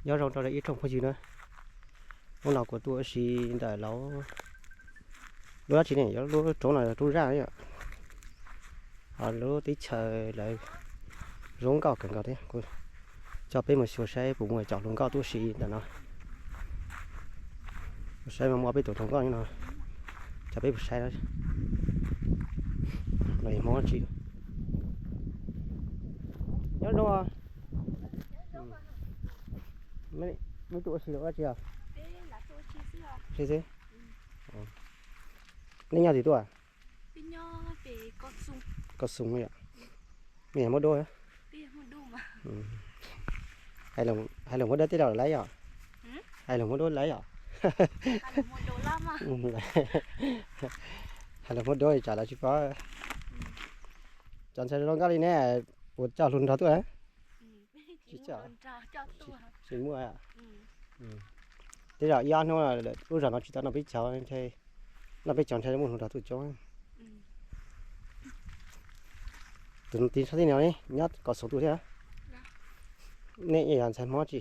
Nyob zoo rau ib tsoom phooj ywg na, hnub no kuv tuaj ua si ntawm lub, lub dab tsi ne, lub roob no roob zaj yom. Ho lub teb chaws lawv zoo nkauj kawg nkaus thiab. Kuv coj peb mus xyuas saib puas muaj cov hluas nkauj tuaj ua si ntawm no. Saib mas muaj peb tus hluas nkauj no, coj peb mus saib no. Hmoob tsis nyob zoo. Meb tuaj ua si los ua tsi os? Xwb xwb. Nej nyob twg tuaj? Koj Xoo yom. Nej yog Hmoob Dub. Hais lus Hmoob Dub tej zaum lawv yom. Hais lus Hmoob Dub lawv yom. Hais lus Hmoob Dub tsam lawv tsis paub. Cov ntxhais zoo nkauj li ne, puas coj hluas nraug tuaj? Tsis coj. Tsis muaj. Tej zaum ib ob hnub lub zos no tsis tau noj peb caug, noj peb caug ntshai muaj hluas nraug tuaj coob. Tus tiv sab tij no nyob Koj Xoo tuaj thiab. Nej yog ntxhais Hmoob tsi?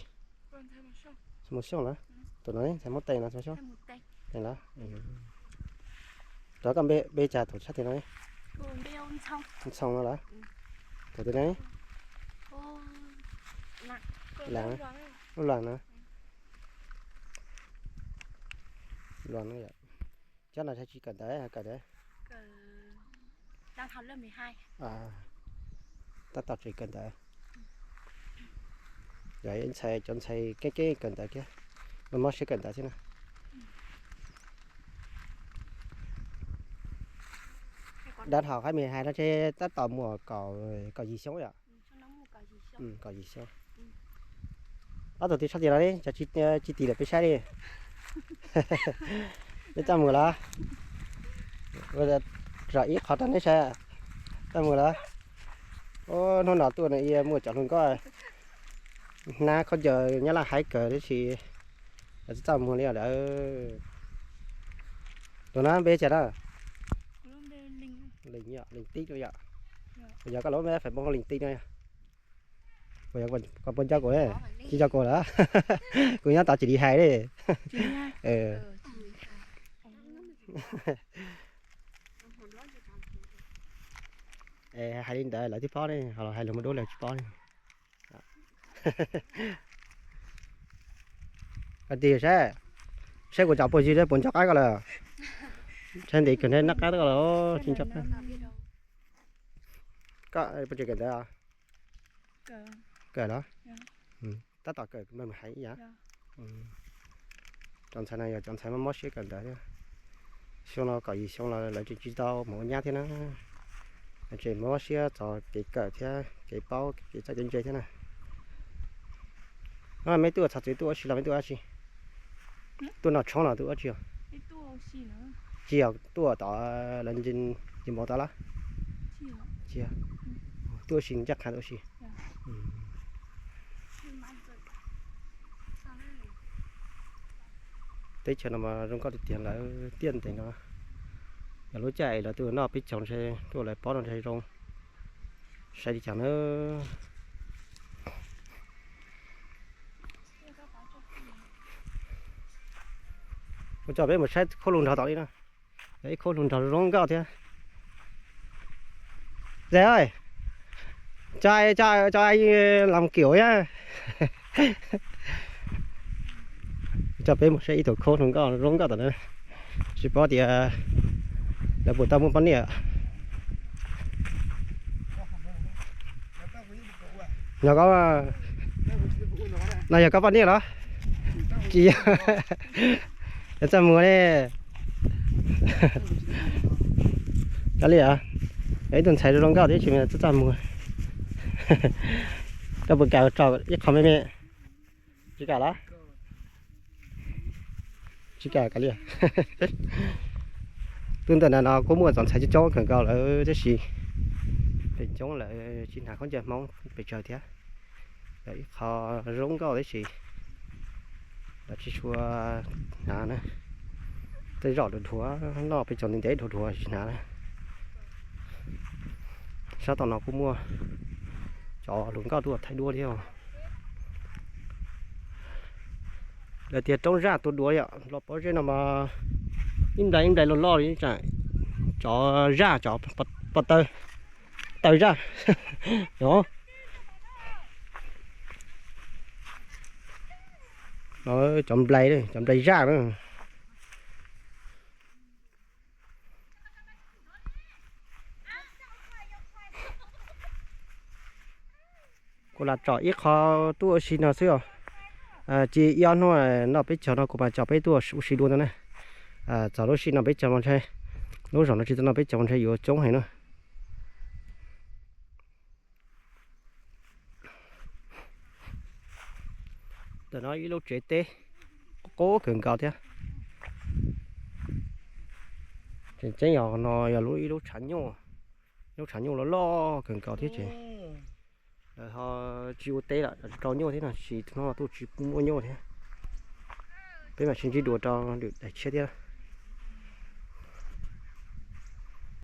Mus Xyooj los? Tus no ntxhais Hmoob Teem no, Teem los? Rov koj npe cas tus sab tid no? Ntxhoo no los? Tus tid no? Lub Luas no. Luas no yom. Cov no tsis kawm ntawv, kawm ntawv. Tab tom tseem kawm ntawv. Yog ntxhais, cov ntxhais keeb keeb kawm ntawv thiab, mob siab kawm ntawv thiab na. Dab thaum hais mi hais no ces tab tom muaj kaum yim xyoo yom. Kaum yim xyoo. Ob tug tiv sab tid no ne, cov tsis tim lawm peb saib li. Neb txaj muag los? Tsom ib qho rau neb saib. Txaj muag los? Hnub no tuaj no muaj cov hluas nkauj hnab khaub ncaws Nyab Laj haib kawg tab sis txaj muag li os lawm. Tus no npe cas na? Leej Tib no yom. Yog koj lub npe Facebook Leej Tib no yog. Koj puas nco kuv? Tsis nco kuv lawm. Kuv nyob tod tsis li hais li. Hais li ntawd lawv twb paub ne, ho hais lus Hmoob Dub lawv tsis paub ne. Koj tig saib, saib kuv cov phooj ywg puas nco qab koj lawm. Saib ntev kawg neb nab qab koj lawm tsis nco qab. Koj puas tseem kawm ntawv? Kawm los? Tab tom kawm mas hais ib yam. Cov ntxhais no yog cov ntxhais mob mob siab kawm ntawv thiab. Xyoo no kaum yim xyoo los lawv tseem tsis tau mus ua nyab thiab na. Tseem mob siab txog kev kawm thiab kev paub kev txawj kev ntse thiab na. Meb tuaj txog tsev tuaj ua si los meb tuaj ua si? Tuaj noj tshoob los tuaj ua si? Tsis yog tuaj tom lawv ncig mov tod los? Tsis yog. Tuaj ua si ncaj qha tuaj ua si. Teb chaws no mas zoo nkauj tiag tiag lawm tiaj ntev no. Yog lub caij lawv tuaj noj peb caug ntshe tuaj lawv pob no ntshe zoo. Saib li cas na. Kuv coj peb mus saib khub hluas nraug tom li no. Yog ib khub hluas nraug zoo nkauj thiab. Zes, cho, cho, cho anh làm kiểu nhá. Coj peb mus saib ib tug khub hluas nkauj zoo nkauj tom no. Tsis paub tias lawv puas tau muaj poj niam. Yog koj, no yog koj poj niam los? Tsis yog. Txaj muag ne. Kav liam, ib tug ntxhais zoo nkauj thiab tsis txaj muag. Koj puas kam tso ib qho me me? Tsis kam los? Tsis kam kav liam. Tuaj ntawm no kuj muaj cov ntxhais coob coob kawg nkaus lawm tab sis pem coob lawm tsis hnav khaub ncaws Hmoob pes tsawg thiab. Yog ib qho zoo nkauj tab sis lawv tsis tshua hnav na. Tej zaum dhuav dhuav noj peb caug ntev ntev dhuav dhuav tsis hnav na. Sab tom no kuj muaj cov hluas nkauj tuaj thaij duab thiab. Lawv tias roob zaj tua duav yom, los pob zeb no mas ib nplais ib nplais loj loj li, cov zaj cov pov taw, taw zaj no. Cov nplai, cov nplai zaj na. Kuv lam tsom ib qho tuaj ua si no xwb os. Cia ib ob hnub noj peb caug no kuv mam tsom peb tuaj ua si dua ntawd na. Txog lub sij no peb caug mas ntshe, lub zaum no tsis tau noj peb caug mas ntshe yuav coob heev na. Ntawm no ib lub tsev teb qub kawg nkaus thiab. Tseem ceeb yog no yog lub ib lub tshav nyuj, lub tshav nyuj loj loj kawg nkaus thiab ces lawv ho tsis ua teb lawm, rau nyuj thiab no, tab sis hnub no tuaj tsis muaj nyuj thiab. Peb mam sib ntsib dua rau lwm daim tshiab thiab.